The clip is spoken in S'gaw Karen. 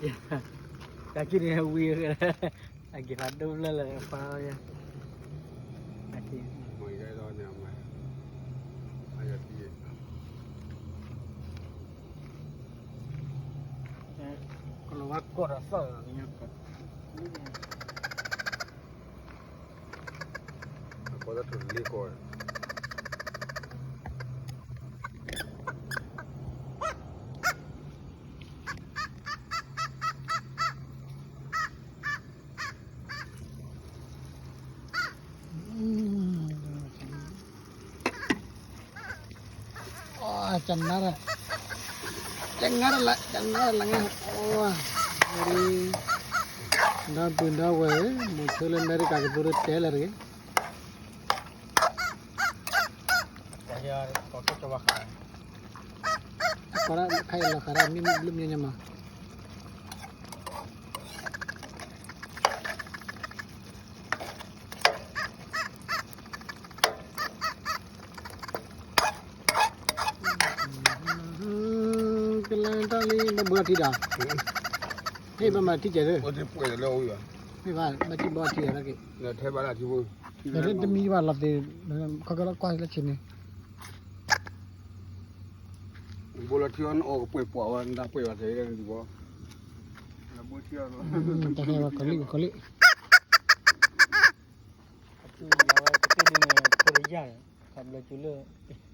တၢ်က့န့ၣ်ဝံၤ, အက့ၤဖးဒိၣ်ဖျၢၣ်လၢပၢ်ယၤ, အက့, ကလီၤဝါကီၢ်ဒီးသီၣ်လီၤ, အကီတၢ်ထူၣ်လ့ကီၢ် ကနါ, ကနါလၢ, ကနါလၢ, ဒီပုၢ်ဒီဝဲၢ်, မိၢ်ဆၢလၢအမဲရကၤကတိၤလၢတဲလၢတဂ့ၤ, ခါအံၤလီၤဃးဒၣ်မ့ၢ်ဘျုးမ့ၢ်ညါမး ကလၢတၢ်လံ ဘၣ်ဘှီထံဒီး, ဟ့ၣ်ဘၣ်မၤထံကဲးသၢ, မ့ၢ်ဘၣ် ဘၣ်ထံဘှီထံဒီး, ထဲဘၣ်လၢထံဖိ, တမံဘၣ်လီၤသ့, ခီကလီကွၢ်လၢဆ့န့ၣ်, ဘိလီၤထံအီၤနအိၣ်ကပှဲၤပှၤဝဲ နတၢ်ပှဲၤဝဲသ့ဒ်ဘီ, တၢ်ဟဲဝဲကလံၣ်ကလံၣ်, အဝဲကတ့ၢ်ဒ်န့ၣ် ဖိတယၢ်န့ၣ် ခးဘျီကၠူလၢ